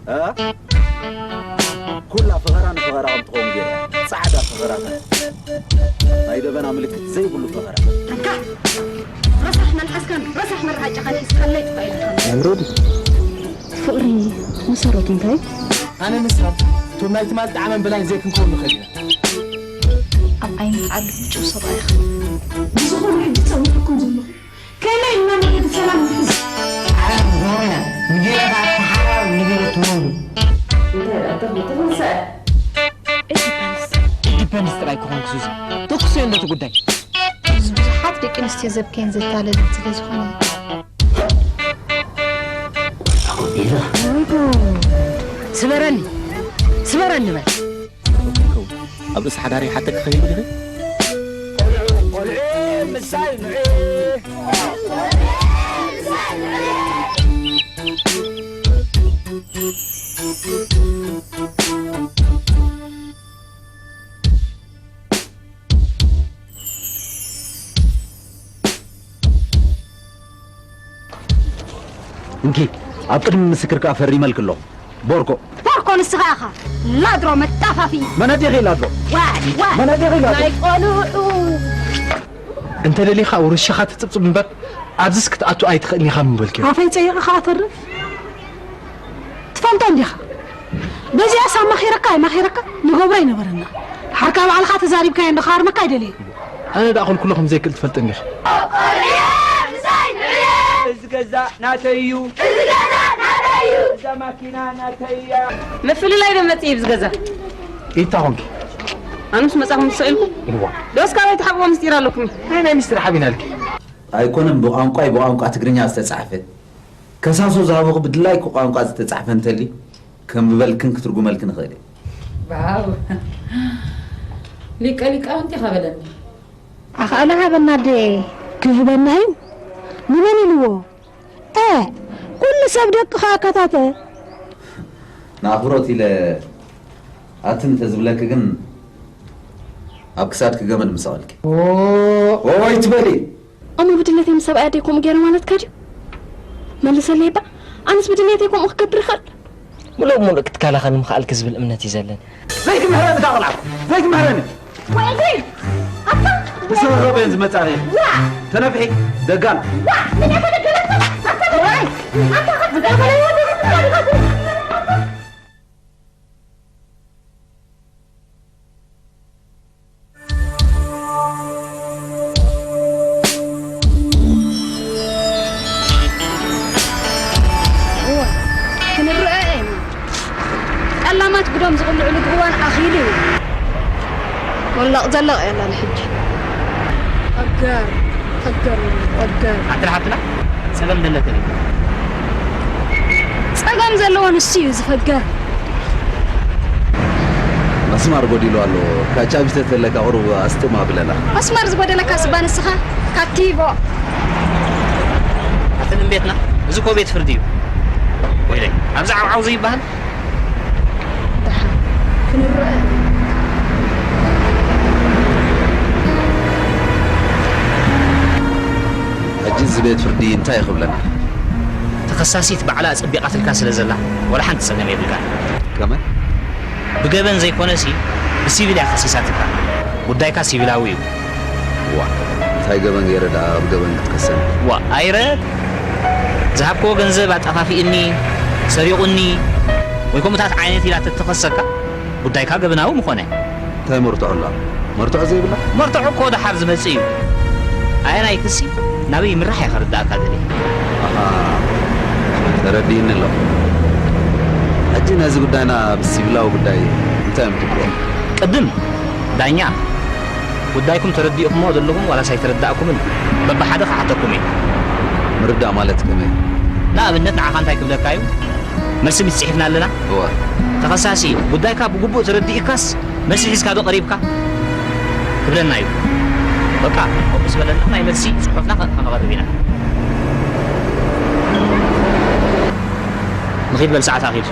እ? ኩላ ፈኸራ ንፈኸራ ከም ትኸውን ገይራ። ጻዕዳ ፈኸራታት። ናይ ደበና ምልክት ዘይብሉ ፈኸራ። እንካ! ረሳሕ መልሓስካን ረሳሕ መርዓጫኻን ሒዝካለይ ጥፋእ ኢልካ። ኣምሮዲ። ፍቕሪ መሰረቱ እንታይ? ኣነ ንስኻ እቶም ናይ ትማል ጣዕመን ብላይን ዘይክንከውን ንኽእል ኢና። ኣብ ዓይኒ ዓቢ ብጭው ሰብኣይ ኢኻ። ብዝኾነ ሕጂ ጸዊዕኩም ዘለኹ። ከመይ ኢልና ነቲ ሰላም ንሕዝ? ዓረብ ዞርያ ንገረኻ ተሓራር ንገረ ትመውሉ። እንታይ ደኣ ተኽሉ ተኸልሰዐ? ኢንዲፐንስ ጥራይ ክኾንክ ዙዚ። ተኩሰዮ እንደቲ ጉዳይ። ብዙሓት ደቂ ኣንስትዮ ዘብከየን ዘታለልን ስለ ዝኾነ እዩ። ኣኾ ቤዛ። ወይ ጉድ! ስበረኒ! ስበረኒ በል! ክኸውን። ኣብ ርእሲ ሓዳር ይሓተኪ ከይዱ ዲኺ? ቆልዑ፣ ቆልዑ፣ ምሳይ ንዑ። እንኪ፣ ኣብ ቅድሚ ምስክር ከኣ ፈሪመልኪ ኣለኹ። ቦርኮ። ቦርኮ ንስኻ ኢኻ። ላድሮ መጣፋፊ። መን ኣዴኺ ላድሮ? ዋይ፣ ዋይ። መን ኣዴኺ ላድሮ? ናይ ቆልዑ። እንተ ደሊኻ ውርሻኻ ትጽብጽብ እምበር፣ ኣብዚስ ክትኣቱ ኣይትኽእልን ኢኻ ምበልክዮ። ኣፈይ ጸይቐ ከኣ ተርፍ። ትፈልጦ እንዲኻ። በዚኣስ ኣማኺረካ ኣይማኺረካ ንገብሮ ኣይነበረና። ሓርካ ባዕልኻ ተዛሪብካዮ እንዶ ክሃርመካ ኣይደልየ። ኣነ ደኣ ክልኩሎ ከም ዘይክእል ትፈልጥ እንዲኻ። እዚ ገዛ ናተይ እዩ። እዚ ገዛ ናተይ እዩ። እዛ ማኪና ናተይ እያ። ምፍልላይ ዶ መጽእ እዩ ኣብዚ ገዛ? ኢታ ኾንኪ? ኣነስ መጻኹም ትስእልኩ? እዋ። ዶስ ካባይ ትሓብዎ ምስጢር ኣለኩም? ናይ፣ ናይ ምስጢር ሓቢናልኪ። ኣይኮነን ብቋንቋይ ብቋንቋ ትግርኛ ዝተጻሕፈ። ከሳሶ ዝሃበኹ ብድላይኪ ቋንቋ ዝተጻሕፈ እንተልዩ፣ ከንብበልክን ክትርጉመልክን እኽእል እየ። ዋው! ሊቀ ሊቃውንቲ ኢኻ በለኒ። ኣኽኣሎ ሃበና ኣደ ክህበና እዩ። ንመን ኢልዎ? እ፣ ኩሉ ሰብ ደቅኻ ኣካታተ። ንኣኽብሮት ኢለ ኣትን እንተዝብለኪ ግን ኣብ ክሳድኪ ገመድ ምሰቐልኪ። ኦ! ኦይ ትበሊ! እሞ ብድሌተይ ምስ ሰብኣይ ኣደይ ከምኡ ገይረ ማለትካ ድዩ? መልሰለይ እባ። ኣነስ ብድሌተይ ከምኡ ክገብር ይኽእል? ምሉእ ብምሉእ ክትከላኸል ምኽኣልኪ ዝብል እምነት እዩ ዘለኒ። ዘይትምህረኒ እታ ቆልዓ! ዘይትምህረኒ! ወይ እግሪ! ኣታ! ብሰበብ ሮቤን ዝመጻ እየ። ዋ! ተነፍሒ! ደጋል! ዋ! ምን ያህል ገለጸ? ኣታ! ወይ! ኣታ! እዋ፣ ክንረኣ ኢና። ጠላማት ጉዶም ዝቕልዕሉ እዋን ኣኺሉ እዩ። ወላቕ ዘላቕ እያ ኣላ ንሕጂ። ፈገር፣ ፈገር፣ ፈገር። ኣንተ ሓፍትና ጸገም ዘለተን እዩ። ጸገም ዘለዎ ንሱ እዩ ዝፈገር። መስማር ጎዲሉ ኣሎ። ካቻ ቢተ ተለካ ቁሩብ ኣስጥም ኣብለና። መስማር ዝጎደለካ ስባ ንስኻ ካቲቮ። ኣትን ቤትና፣ እዚ እኮ ቤት ፍርዲ እዩ። ወይለይ፣ ኣብዚ ዓውዓው ዘይበሃል? ደሓን ክንረአ። ሕጂ እዚ ቤት ፍርዲ እንታይ ክብለና? ተኸሳሲት ባዕላ ኣጸቢቓትልካ ስለ ዘላ፣ ዋላ ሓንቲ ጸገም የብልካን። ከመይ? ብገበን ዘይኮነሲ፣ ብሲቪል እያ ከሲሳትካ። ጉዳይካ ሲቪላዊ እዩ። ዋ፣ እንታይ ገበን ገይረ ደኣ ኣብ ገበን ክትከሰኒ? ዋ፣ ኣይረ! ዝሃብክዎ ገንዘብ ኣጠፋፊእኒ፣ ሰሪቑኒ፣ ወይ ከምኡታት ዓይነት ኢላ ተተኸሰካ፣ ጉዳይካ ገበናዊ ምኾነ። እንታይ መርትዖ ኣላ? መርትዖ ዘይብላ? መርትዖ እኮ ደሓር ዝመጽእ እዩ። ኣየናይ ክሲ ናበይ ይምራሕ እየ ከርድኣካ ደልየ። ኣሃ፣ ተረዲእኒ ኣለኹ። ሕጂ ነዚ ጉዳይና ብሲቪላዊ ጉዳይ እንታይ እዮም ትብልዎ? ቅድም ዳኛ፣ ጉዳይኩም ተረዲእኩሞ ዘለኹም ዋላስ ኣይተረዳእኩምን በብሓደ ክሓተኩም እየ። ምርዳእ ማለት ከመይ? ንኣብነት ንዓኻ እንታይ ክብለካ እዩ? መልሲ ሚስ ጽሒፍና ኣለና። እወ። ተኸሳሲ፣ ጉዳይካ ብግቡእ ተረዲእካስ መልሲ ሒዝካ ዶ ቀሪብካ? ክብለና እዩ። በቃ፣ ከምኡ ዝበለና ናይ መልሲ ጽሑፍና ከ-፣ ከነቕርብ ኢና። ንኺድ በል፣ ሰዓት ኣኺድ።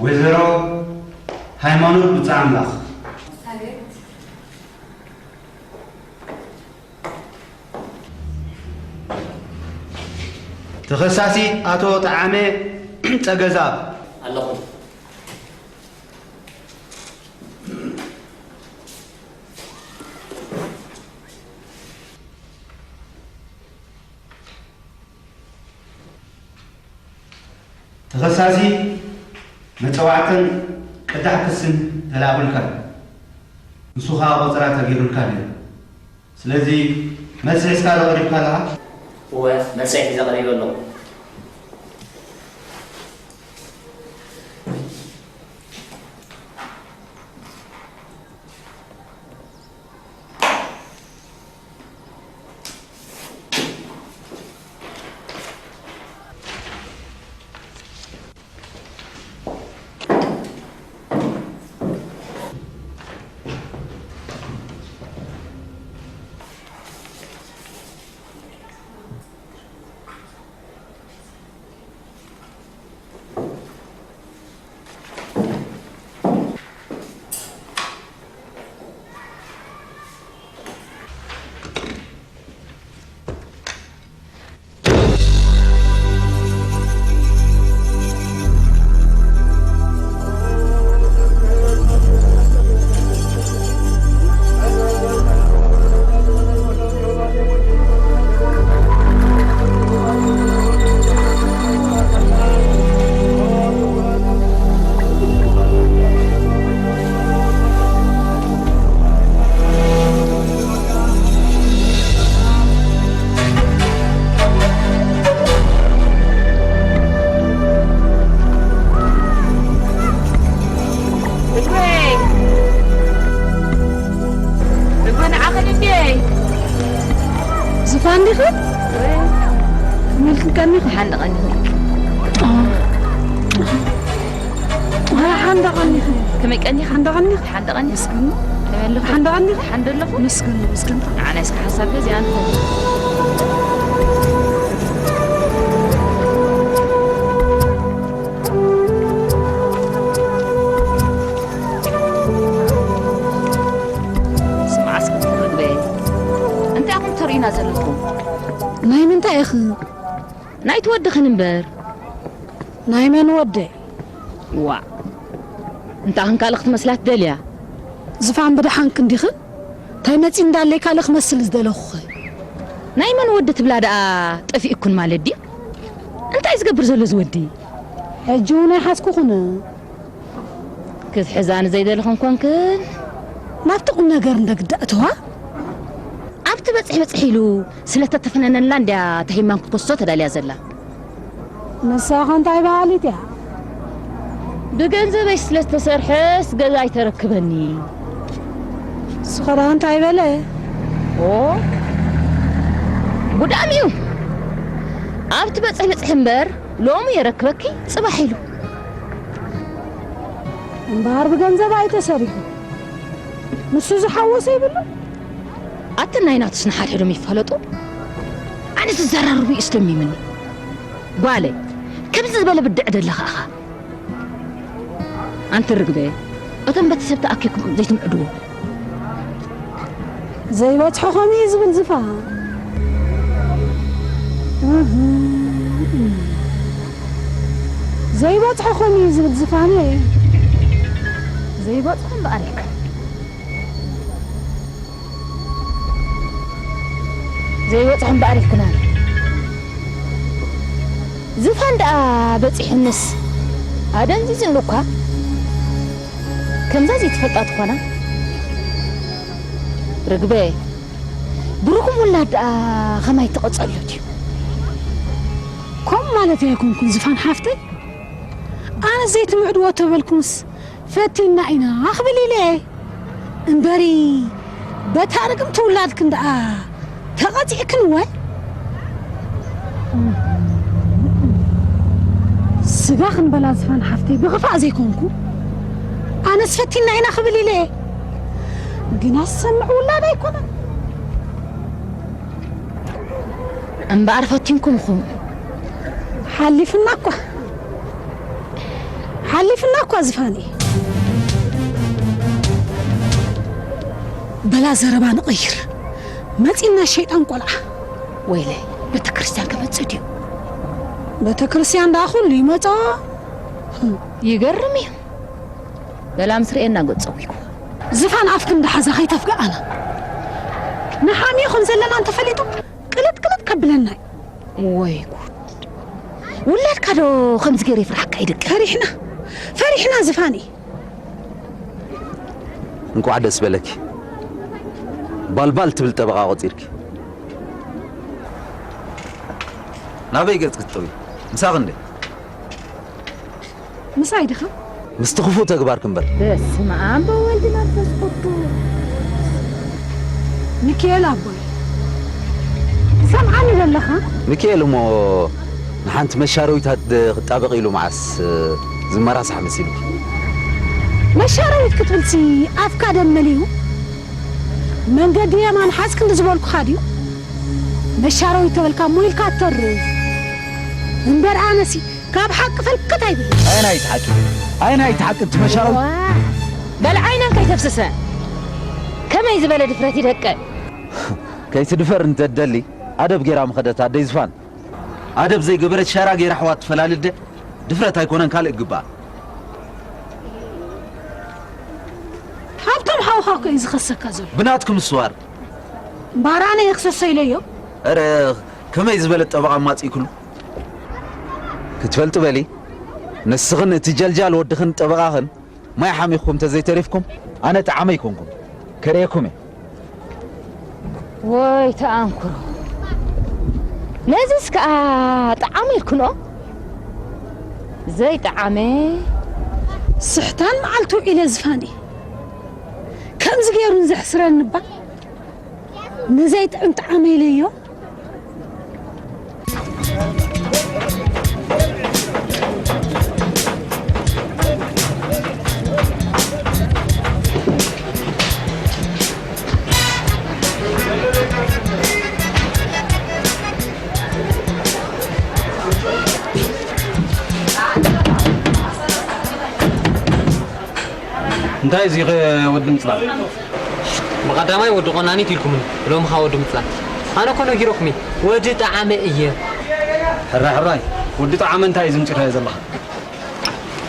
ወይዘሮ ሃይማኖት ብጻ ኣምላኽ። ተኸሳሲ ኣቶ ጠዓመ ጸገዛብ። ኣለኹ። ተኸሳሲ መጸዋዕትን ቅዳሕ ክስን ተላእኹልካ። ንሱ ኸኣ ቆጸራ ተገይሩልካ ነይሩ። ስለዚ መልሲ ሒዝካ ዶ ቀሪብካ ኣለኻ? እወ፣ መልሰይ ሒዘ ቀሪበ ኣለኹ። ዝፋን ዲኺ? መልክን ቀኒኺ? ሓንደ ቀኒኺ። ኣዎ። ኣይ፣ ሓንደ ቀኒኺ። ከመይ ቀኒኺ? ሓንደ ቀኒኺ? ሓንደ ቀኒኺ። ምስግኑ። ከመይ ኣለኹ? ሓንደ ቀኒኺ? ሓንደ ኣለኹ። ምስግኑ፣ ምስግኑ። ንዓና እስከ ሓሳብ ገዚኣ እንተ። ስማዕ እስከ ርግበይ፣ እንታይ ኢኹም ተርእዩና ዘለኹም? ናይ ምንታይ ኢኺ? ናይቲ ወድኽን እምበር። ናይ መን ወደይ? ዋእ፣ እንታይ ኽን ካልእ ክትመስላ ትደልያ? ዝፋን ብደሓንክን ዲኽን? እንታይ መጺኡ እንዳለይ ካልእ ክመስል ዝደለኹኸ? ናይ መን ወዲ ትብላ ደኣ ጠፊእኩን ማለት ድዩ? እንታይ ዝገብር ዘሎ እዚ ወዲ? ሕጂ እውን ኣይሓዝኩኹን። ክትሕዛ ንዘይደለኽን ኮንክን። ናብቲ ቁም ነገር እንደ ግዳ እተዋ። ኣብቲ በጽሒ በጽሒ ኢሉ ስለ ተተፈነነላ እንድያ ተሂማን ክትኮስቶ ተዳልያ ዘላ። ንሳ ኸ እንታይ በሃሊት እያ? ብገንዘበይ ስለ ዝተሰርሐስ ገዛ ኣይተረክበኒ። ንስኻ ደኣ እንታይ በለ? ኦ፣ ጉዳም እዩ። ኣብቲ በጽሒ በጽሒ እምበር ሎሚ የረክበኪ ጽባሕ ኢሉ። እምበኣር ብገንዘብ ኣይተሰሪሑ። ንሱ ዝሓወሶ ይብሉ። ኣተን ናይ ናቱስ ንሓድሕዶም ይፋለጡ። ኣነ ዝዘራርቡ እዩ ስደሚምኒ። ጓለይ፣ ከምዚ ዝበለ ብድዕ ደለኻ ኢኻ። ኣንቲ ርግበ፣ እቶም በቲ ሰብ ተኣኪብኩም ዘይትምዕድዎ። ዘይበጽሖ ኸም እዩ ዝብል ዝፋን። ዘይበጽሖ ኸም እዩ ዝብል ዝፋን። ዘይበጽሖ እምበኣር ኢልካ። ዘይበጽሖ እምበኣር ኢልክና። ዝፋን ደኣ በጺሑንስ ኣደንዚዙኒ እኳ። ከምዛ ዘይትፈልጣ ትኾና። ርግበ፣ ብሩኹም ውላድ ደኣ ኸማይ ትቐጸሉ ድዩ? ከምኡ ማለት ኣይኮንኩን ዝፋን ሓፍተይ። ኣነ ዘይትምዕድዎ ተበልኩምስ ፈቲና ኢና ክብል ኢለ እምበሪ፣ በታ ርግምቲ ውላድክን ደኣ ተቐጺዕክን እወ። ስጋ ክንበላ ዝፋን ሓፍተይ ብኽፋእ ዘይኮንኩ፣ ኣነስ ፈቲና ኢና ክብል ኢለ፣ ግና ዝሰምዕ ውላድ ኣይኮነን። እምበኣር ፈቲንኩም ኢኹም። ሓሊፍና እኳ፣ ሓሊፍና እኳ ዝፋኒ። በላ ዘረባ ንቐይር። መጺና ሸይጣን ቆልዓ። ወይለይ፣ ቤተክርስትያን ክመጽእ ድዩ? ቤተክርስትያን ደኣ ኩሉ ይመጾ። ይገርም እዩ። በላ ምስ ርእየና ገጸው ይኩ። ዝፋን ኣፍኪ እንዳሓዛ ከይተፍግኣና። ንሓሚኹም ዘለና እንተፈሊጡ ቅልጥ ቅልጥ ከብለና እዩ። ወይ ጉድ። ውላድካ ዶ ከምዚ ገይሩ ይፍርሓካ ይደቂ? ፈሪሕና፣ ፈሪሕና ዝፋኒ። እንቋዕ ደስ በለኪ። ባልባል ትብል ጠበቓ ቆጺርኪ። ናበይ ገጽ ክትጠዊ? ምሳኺ እንዴ? ምሳይ ዲኻ? ምስቲ ክፉእ ተግባርኪ እምበር። በስመ ኣብ ወወልድ መንፈስ ቅዱስ። ሚካኤል ኣቦይ፣ ትሰምዓኒ ዘለኻ? ሚካኤል እሞ ንሓንቲ መሻረዊት ኣደ ክጣበቕ ኢሉ መዓስ ዝመራሳሕ መሲሉኪ? መሻረዊት ክትብልሲ ኣፍካ ደም መሊኡ? መንገዲ የማን ሓዝ ክንዲ ዝበልኩኻ ድዩ? መሻረዊት ተበልካ እሞ ኢልካ ኣተርፍ። እምበር ኣነሲ ካብ ሓቂ ፈልክት ኣይብል። ኣየናይ እቲ ሓቂ? ኣየናይ እቲ ሓቂ? እቲ መሻረዊት ዋ! በል ዓይነን ከይተፍስሰ። ከመይ ዝበለ ድፍረት ይደቀ? ከይትድፈር እንተደሊ ኣደብ ጌራ ምኸደት ኣደይ ዝፋን። ኣደብ ዘይገበረት ሸራ ጌራ ኣሕዋት ትፈላልደ ድፍረት ኣይኮነን ካልእ ግባእ። ሃብቶም ሓውኻ እኮ እዩ ዝኸሰካ ዘሎ። ብናትኩም ምስዋር። እምበኣር ኣነ እየ ክሰሶ ኢለዮ። ኧረ ከመይ ዝበለ ጠበቓ ኣማጺእክሉ? ክትፈልጢ በሊ፣ ንስኽን እቲ ጀልጃል ወድኽን ጠበቓኽን ማይ ሓሚኽኩም ተዘይተሪፍኩም፣ ኣነ ጠዓመ ኣይኮንኩን። ከርእየኩም እየ። ወይ ተኣንኩሮ። ነዚስ ከኣ ጠዓመ ኢልክኖ? ዘይጠዓመ። ስሕታን መዓልቲ ውዒለ ዝፋኒ። ከምዚ ገይሩ ንዘሕስረኒ እባ። ንዘይጥዕም ጠዓመ ኢለዮ። እንታይ እዚ ኸ ወዲ ምጽላል? ብቐዳማይ ወዲ ቆናኒት ኢልኩምኒ፣ ሎሚ ኸኣ ወዲ ምጽላል። ኣነ እኮ ነጊረኩም እየ፣ ወዲ ጠዓመ እየ። ሕራይ ሕራይ፣ ወዲ ጠዓመ እንታይ እዩ ዝምጺኻዮ ዘለኻ?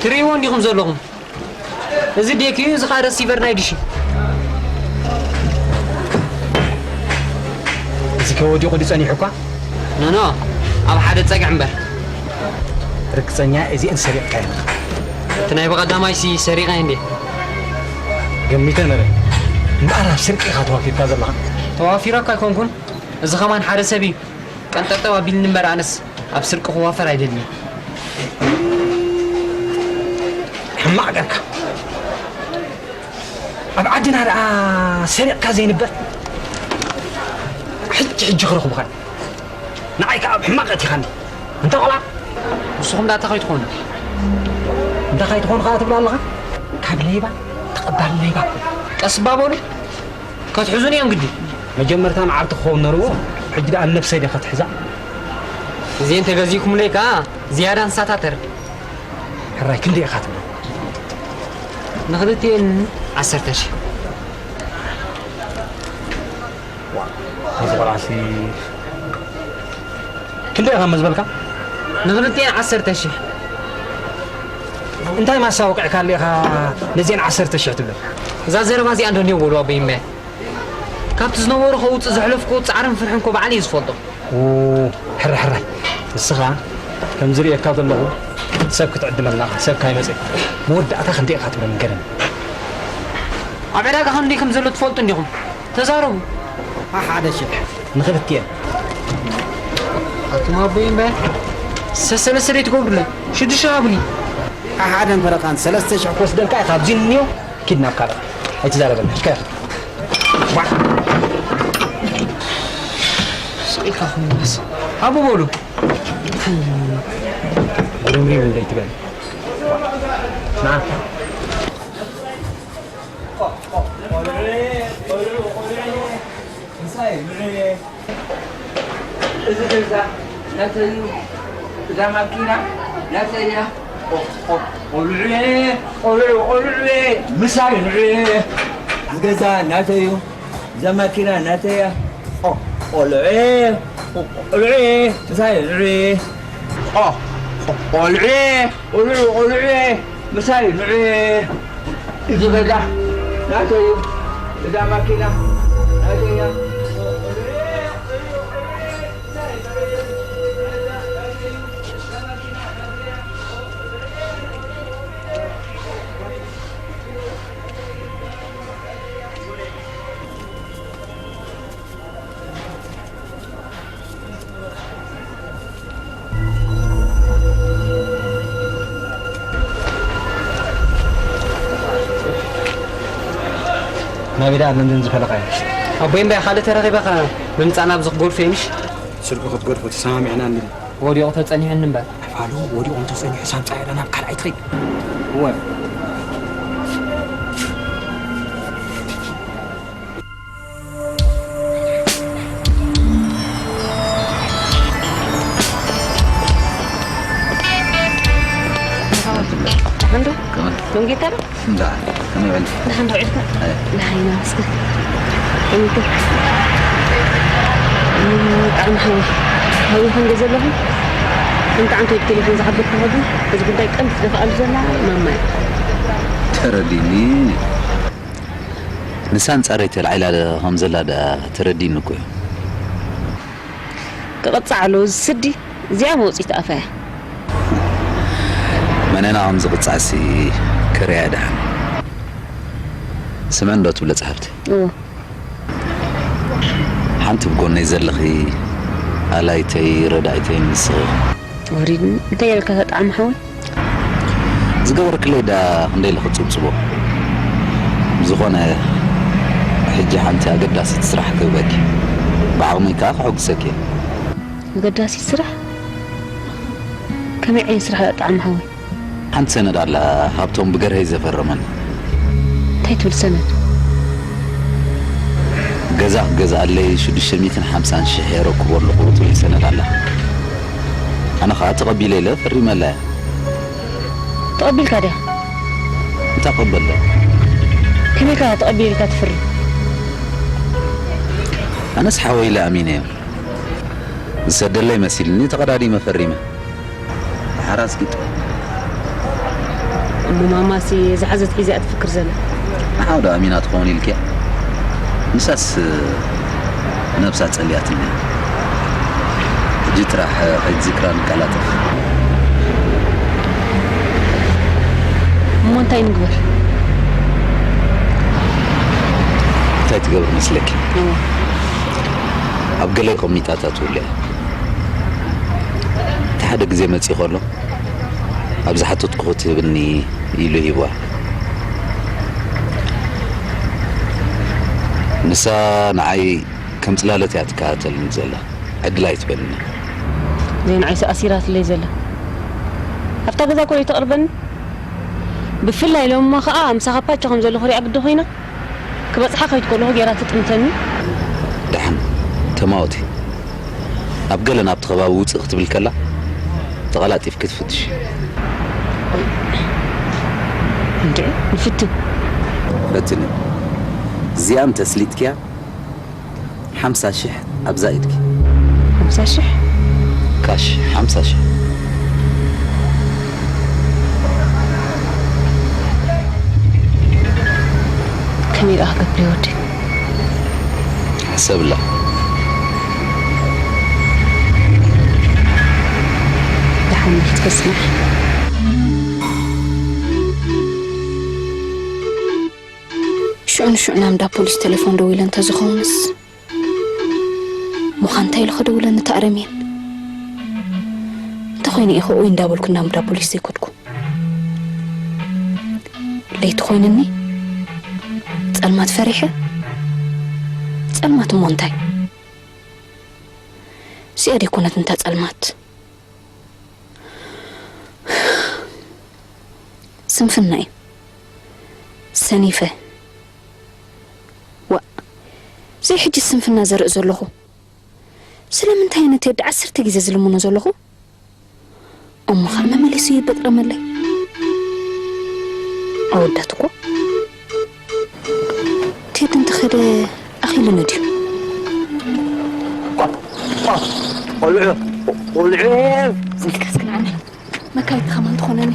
ትርእይዎ እንዲኹም ዘለኹም። እዚ ዴክ እዩ፣ እዚ ኸኣ ረሲቨር ናይ ዲሽ እዩ። እዚ ከ ወዲቑ ድዩ ጸኒሑ እኳ? ኖኖ፣ ኣብ ሓደ ጸግዒ እምበር። ርግጸኛ እዚአን ሰሪቕካየን? እቲ ናይ ብቐዳማይሲ ሰሪቐ እንዴ? ገሚተ ነረ። እምበኣር ኣብ ስርቂ ኢኻ ተዋፊርካ ዘለኻ። ተዋፊረካ ኣይኮንኩን። እዚ ኸማን ሓደ ሰብ እዩ። ቀንጠብጠብ ኣቢልኒ እምበር ኣነስ ኣብ ስርቂ ክዋፈር ኣይደልን። ሕማቕ ጌርካ። ኣብ ዓድና ደኣ ሰሪቕካ ዘይንበር። ሕጂ ሕጂ ክረኽቡኻ። ንዓይ ከኣ ኣብ ሕማቕ ኣእቲኻኒ። እንተ ቆልዓ። ንስኹም ደኣ እንታይ ከይትኾኑ? እንታይ ከይትኾኑ ከኣ ትብላ ኣለኻ? ካብ ሌባ ተቐባሊ ሌባ። ቀስ እባ በሉ። ከትሕዙኒ እዮም ግዲ። መጀመርታ መዓልቲ ክኸውን ነርዎ፣ ሕጂ ደኣ ንነብሰይ ድየ ከትሕዛ? እዚኤን ተገዚእኩምለይ ከኣ ዝያዳ ንሳታ ተርፍ። ሕራይ ክንደይ ኢኻ ትብሎ? ንኽልቲኤን ዓሰርተ ሽሕ። ዋ፣ እዚ ቆልዓሲ ክንደይ ኢኻ እሞ ዝበልካ? ንኽልቲኤን ዓሰርተ ሽሕ። እንታይ ማሳ ወቂዕካሉ ኢኻ ነዚኤን ዓሰርተ ሽሕ ትብለን? እዛ ዘረባ እዚኣ እንዶ እኔው በሉ ኣቦይ እምበይ። ካብቲ ዝነበሩ ከውፅእ ዘሕለፍኩዎ ፃዕርን ፍርሕን እኮ ባዕለይ እየ ዝፈልጦ። ኡ፣ ሕራይ ሕራይ። ንስኻ ከም ዝርእየካ ዘለኹ ሰብ ክትዕድመልና ኢኻ፣ ሰብ ካይመፀ። መወዳእታ ክንደይ ኢኻ ትብለኒ ገረኒ። ኣብ ዕዳጋ ክንደይ ከም ዘሎ ትፈልጡ እንዲኹም። ተዛረቡ። ሓሓደ ሽሕ ንኽልቲኤን። ኣቱም ኣቦይ እምበይ። ሰሰለስተ ደይ ትገብሩለይ። ሽዱሽተ ሃቡኒ። ሓሓደን ፈረቓን ሰለስተ ሽሕ ክወስደልካ እየ ካብዚ እኒኦ። ኪድ ናብ ካልእ። ኣይትዛረበኒ። ከ ስቕ ኢልካ ኹን በስ። ሃቡ በሉ። ጉርምሪም እንደይትበል። ና። እዚ ገዛ ናተይ እዩ። እዛ ማኪና ናተይ እያ። ቆልዑ፣ ቆልዑ፣ ቆልዑ፣ ምሳይ ንዑ። እዚ ገዛ ናተይ እዩ። እዛ ማኪና ናተይ እያ። ቆ-፣ ቆልዑ፣ ቆልዑ፣ ምሳይ ንዑ። ቆ-፣ ቆልዑ፣ ቆልዑ፣ ቆልዑ፣ ምሳይ ንዑ። እዚ ገዛ ናተይ እዩ። እዛ ማኪና ናተይ እያ። ናበይ ደኣ ለንደን ዝፈለቓዮ? ኣቦይ እምበይ ካልእ ተረኺበኻ ብምጻእ ናብዚ ክጎድፎ እዩ ምሽ? ስርቂ ክትገድፎ ተሰማሚዕና እንድን። ወዲቑ ተጸኒሑኒ እምበር። ኣፋሉ ወዲቑ እንተጸኒሑ ሳብ ጻዕዳ ናብ ካልኣይ ትኸይድ። እወ። ደሓን ዶ? ከመይ? መንጌታ ዶ? እንዳ፣ ከመይ በል? ደሓን ዶ ዒልካ? ኣይ። ደሓን ኢና እስከ። ከመይ ኢልካ? እም፣ ብጣዕሚ ሓዊ። ሓዊ ከም ገዘለኹ። እንተ ዓንተ ወዲ ቴሌፎን ዝሓበርኩ ግን፣ እዚ ጉዳይ ቀልጢፍ ዝኸኣሉ ዘላ ማማ እያ። ተረዲኒ። ንሳ ኣንጻረይ ተላዒላ ከም ዘላ ደኣ ተረዲኒ እኮ እዩ። ክቕጻዕ ኣለዎ እዚ ስዲ። እዚኣ መውጽኢት ኣፋ እያ። መነና ከም ዝቕጻዕሲ ክርእያ ደሓን። ስምዕን ዶ ትብለ ጸሓፍቲ? እዎ። ሓንቲ ብጎነይ ዘለኺ ኣላይተይ ረዳኢተይ ንስኺ። ወሪድኒ። እንታይ ኢልካ ተጣዕሚ ሓወይ? ዝገበርክለይ ዳ ክንደይ ኢለ ክጽብጽቦ። ብዝኾነ፣ ሕጂ ሓንቲ ኣገዳሲት ስራሕ ክህበኪ። ብዓቕመይ ከኣ ከሐጉሰኪ እየ። ኣገዳሲት ስራሕ? ከመይ ዓይነት ስራሕ ዳ ጣዕሚ ሓወይ? ሓንቲ ሰነድ ኣላ፣ ሃብቶም ብገርሀይ ዘፈረመን። እንታይ ትብል ሰነድ? ገዛ ክገዝኣለይ ሽዱሽተ ሚእትን ሓምሳን ሽሕ የረክቦ ኣለኹ ትብል ሰነድ ኣላ። ኣነ ኸኣ ተቐቢለ ኢለ ፈሪመላ እየ። ተቐቢልካ ድያ? እንታይ ክቕበል ዶ? ከመይ ኢልካ ተቐቢለ ኢልካ ትፍርም? ኣነስ ሓወይ ኢለ ኣሚነ እየ። ዝሰደለይ መሲልኒ ተቐዳዲመ ፈሪመ። ሓራስ ግጥ። እሞ ማማሲ ዝሓዘት ሒዛ እያ ትፍክር ዘላ። ንሓው ዶ ኣሚና ትኸውን ኢልክያ? ንሳስ ነብሳ ጸሊኣትኒ። ሕጂ ጥራሕ ከይትዝክራ ንቀላጠፍ። እሞ እንታይ ንግበር? እንታይ ትገብር መስለኪ? እዎ። ኣብ ገለ ቆሚጣታ ትውልያ። እቲ ሓደ ግዜ መጺኡ ከሎ፣ ኣብ ዝሓተትኩ ክትህብኒ ኢሉ ሂብዋ። ንሳ ንዓይ ከም ጽላሎት እያ ትከታተልኒ ዘላ። ዕድል ኣይትበልኒ። ዘይንዓይሲ ኣሲራትለይ ዘላ። ኣብታ ገዛ እኮ ዘይተቕርበኒ። ብፍላይ ሎምማ ከኣ ምሳኻ ፓቸ ከም ዘለኹ ሪኣ ግዲ ኮይና። ክበጽሓ ከይድ ከለኹ ጌራ ትጥምተኒ። ደሓን፣ ተማወቲ። ኣብ ገለ ናብቲ ከባቢ ውጽእ ክትብል ከላ፣ ተቐላጢፍ ክትፍትሽ። እንዴ፣ ንፍትን። ፈትኒ። እዚኣ እንተስሊጥክያ፣ ሓምሳ ሽሕ ኣብዛ ኢድኪ። ሓምሳ ሽሕ? ካሽ ሓምሳ ሽሕ። ከመይ ደኣ ክገብር ወዲ? ሕሰብላ። ደሓን ክትከስና። ሽዑ ንሽዑ ናብ እንዳ ፖሊስ ቴሌፎን ደዊለ እንተዝኸውንስ? ምዃን እንታይ ኢሉ ክድውለኒ ተኣረምየን? እንተኾይነ ኢኸ ኡይ እንዳበልኩ ናብ እንዳ ፖሊስ ዘይከድኩ? ለይቲ ኮይንኒ? ጸልማት ፈሪሐ? ጸልማት እሞ እንታይ? እዚኣ ደይኮነት እንታ ጸልማት? ስንፍና እዩ። ሰኒፈ። ዋእ፣ ዘይ ሕጂ ስንፍና ዘርኢ ዘለኹ። ስለምንታይ ነቲ ወዲ ዓሰርተ ግዜ ዝልምኖ ዘለኹ? እሞ ኸኣ መመሊሱ እዩ በጥረመለይ። ኣወዳት እኮ ቴዲ እንተኸደ ኣኺሉኒ ድዩ? ቆልዑ ቆልዑ ዝልካ እስክንዓና መካይት ከማን ትኾነኒ።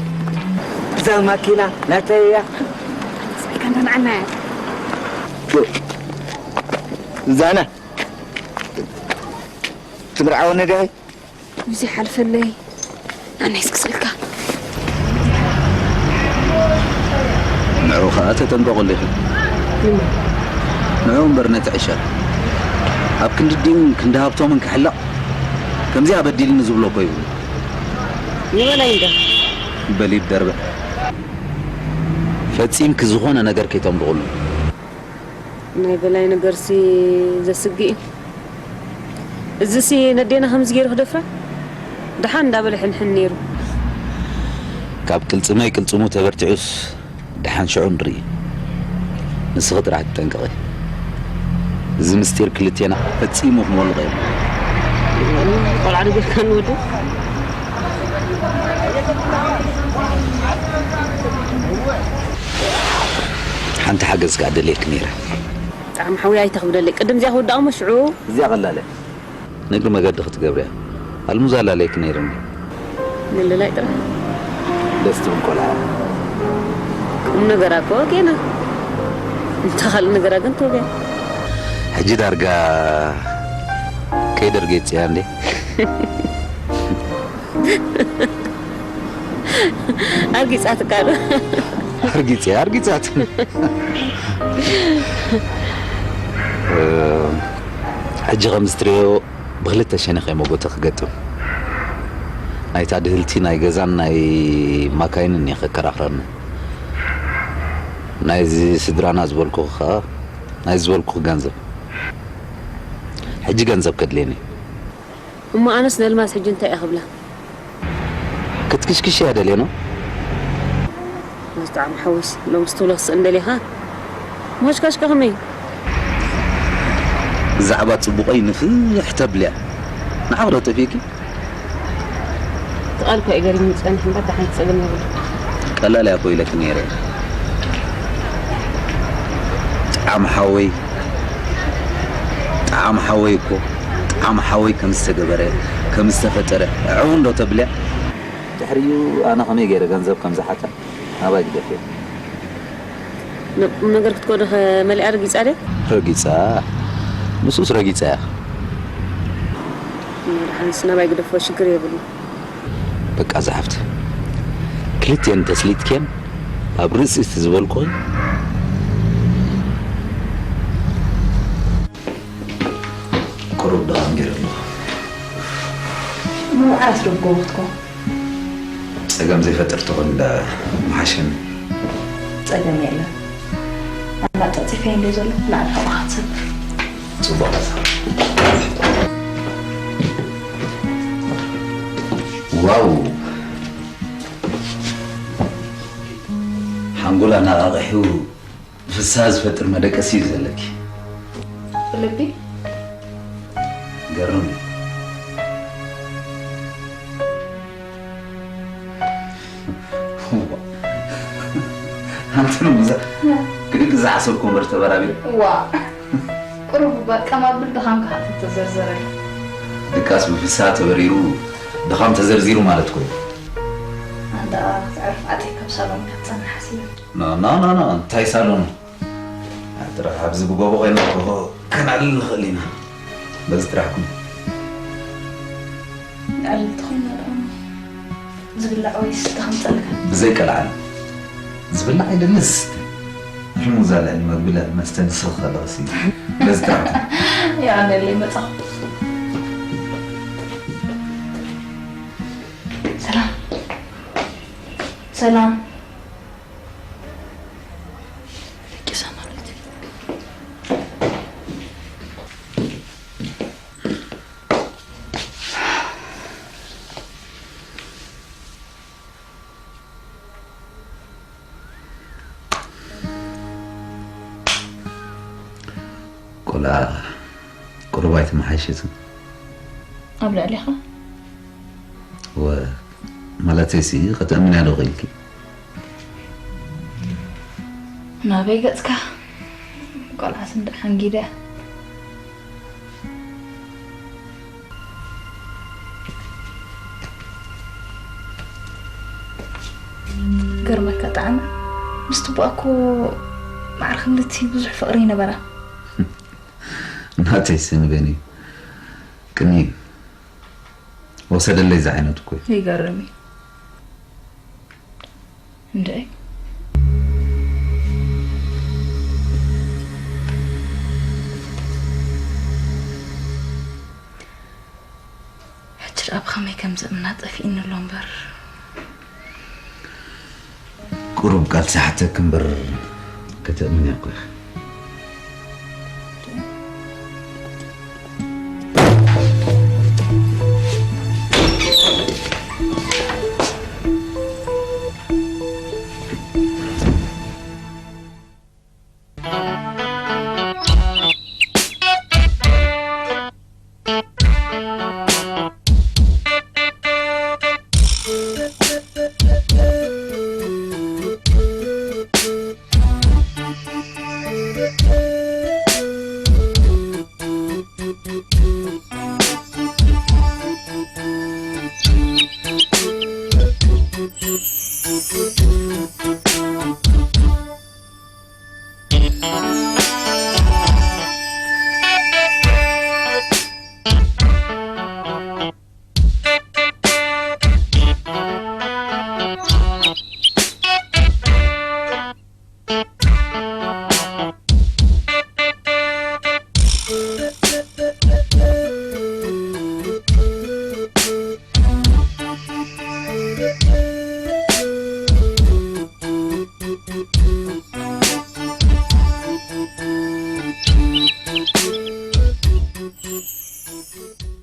እዛ ማኪና ናተይ እያ። ስልካ እንዳንዓና እያ። እዛና ትምርዓወኒ ዲኺ? ግዜ ሓልፈለይ ኣነስ ክስእልካ ንዑ ኸኣ ተጠንቀቑሉ ኢኺ። ንዑ እምበር ነቲ ዕሸል ኣብ ክንዲ ዲን ክንዲ ሃብቶምን ክሕለቕ ከምዚኣ በዲልኒ ዝብሎ እኮ ይብሉ። ንበላይ እንዳ በሊድ ደርበ ፈጺምኪ ዝኾነ ነገር ከይተምልቑሉ። ናይ በላይ ነገርሲ ዘስግእ እዩ። እዚሲ ነዴና ከምዚ ገይሩ ክደፍራ ደሓን እንዳበለ ሕንሕን ነይሩ። ካብ ቅልጽመይ ቅልጽሙ ተበርቲዑስ ደሓን ሽዑ ንርኢ። ንስኺ ጥራሕ ትጠንቀቒ። እዚ ምስጢር ክልቴና ፈጺሙ ክመልቕ የብሉን። ቆልዓ ዶ ጌርካ ንወዱ ሓንቲ ሓገዝ ከኣ ደልየኪ ነይረ። ብጣዕሚ ሓውያ ኣይተኽብደለይ ቅድም እዚኣ ክውዳእ እሞ ሽዑ እዚኣ ቀላል እያ። ንእግሪ መገዲ ክትገብርያ ኣልሙዛ ኣላለይኪ ነይርኒ። ምልላይ ጥራሕ ደስ ትብል ቆልዓ። ቁም ነገራ እኮ ጌና እንተ ካልእ ነገራ ግን ተውያ ሕጂ ዳርጋ ከይደርጌጽያ እንዴ? ኣርጊጻትካ ዶ ኣርጊጽያ ኣርጊጻት። ሕጂ ከም ዝትሪዮ ብክልተ ሸነኽ እየ መጎተ ክገጥም። ናይታ ድህልቲ ናይ ገዛን ናይ ማካይንን እየ ከከራኽረኒ። ናይዚ ስድራና ዝበልኩ ኸኣ ናይ ዝበልኩ ገንዘብ። ሕጂ ገንዘብ ከድልየኒ። እሞ ኣነስ ነልማዝ ሕጂ እንታይ እየ ክብላ? ክትክሽክሽ እያ ደልየ ነው። ብጣዕሚ ሓወስ ሎምስ ትብሎ ክስእን ደሊኻ? ሞሽካሽካ ከመይ? ብዛዕባ ጽቡቐይ ንፍሕ ተብልያ። ንዓኽ ዶ ጠፊእኪ? እቲ ቃል እኮ እዩ ገሪሙኒ ጸኒሑ እምበር ደሓን ጸገም የብሉ። ቀላል እያ እኮ ኢለኪ ነይረ። ጣዕሚ ሓወይ ጣዕሚ ሓወይ እኮ ጣዕሚ ሓወይ ከም ዝተገበረ ከም ዝተፈጠረ ዕው እንዶ ተብልያ። ድሕሪኡ ኣነ ከመይ ገይረ ገንዘብ ከም ዝሓታ ናባይ ግደፍዮ። ቁም ነገር ክትኮዶ ከ መሊኣ ረጊጻ ድያ? ረጊጻ ንሱስ ረጊጻ እያ። ደሓንስ ናባይ ግደፎ ሽግር የብሉ። በቃ ዝሓፍት ክልቴን ተስሊጥኬን ኣብ ርእሲ እቲ ዝበልኩ ቁሩብ ድኻም ገይሩ ኣለኹ። ንምዓስ ዶ ጎቦ ክትኮ? ጸገም ዘይፈጥር ተኾይኑ ዳ ምሓሸኒ። ጸገም የለን። ኣና ጸጺፈ እንደ ዘሎ ላዕሊ ሕቆኻ ትሰብር። ጽቡቕ። ዋው! ሓንጎል ኣነቓቒሑ ፍስሃ ዝፈጥር መደቀሲ እዩ ዘለኪ። ብልቢ ገርም እዩ። ኣንተ ነው እዛ ክድቅ ዝሓሰብኩ እምበር ተበራቢር ዋ ቁሩብ እባ ቀማብል ድኻምካ ሃብቲ ተዘርዘረለይ። ድቃስ ብፍስሃ ተበሪሩ ድኻም ተዘርዚሩ ማለት ኮይኑ። ኣንታ ክትዕርፍ ኣጥሪካ ኣብ ሳሎን ክትጸንሕ ሓሲበ። ና ና ና ና እንታይ ሳሎን ጥራሕ ኣብዚ ብጎቦ ኮይና ከነዕልል ንኽእል ኢና። በዚ ጥራሕ ኩን ንዕልልቲ ኮይና ደኣ ዝብላዕ ወይ ዝስተ ከምፀልካ። ብዘይ ቀልዓል ዝብላዕ ኣይደልን ዝስተ። ሕሙዛ ልዕሊ መግቢ ልዕሊ መስተ ንስኺ ከለኽሲ በዚ ጥራሕ ኩን። የቐንየለይ መፃኹ። ሰላም ሰላም። ቆልዓ ቁሩብ ኣይተመሓየሸትን? ኣብ ልዕሊኻ? እወ፣ ማለተይሲ ከተእምንያ ዶ ኽኢልኪ? ናበይ ገጽካ? ቆልዓስ እንደ ሓንጊደ። ገርመካ ጣዕመ፣ ምስ ትቡኣ እኮ ማዕረ ክንድቲ ብዙሕ ፍቕሪ ይነበራ። ናተይ ስንበን እዩ። ቅኒ ወሰደለይ ዝዓይነቱ እኮ እዩ። ይገርም እዩ። እንደ ሕጂ ደኣ ብኸመይ ከም ዘእምና ጠፊእኒ ኣሎ እምበር። ቁሩብ ቃል ሰሓተክ እምበር ከተእምንያ እኮ ኢኺ።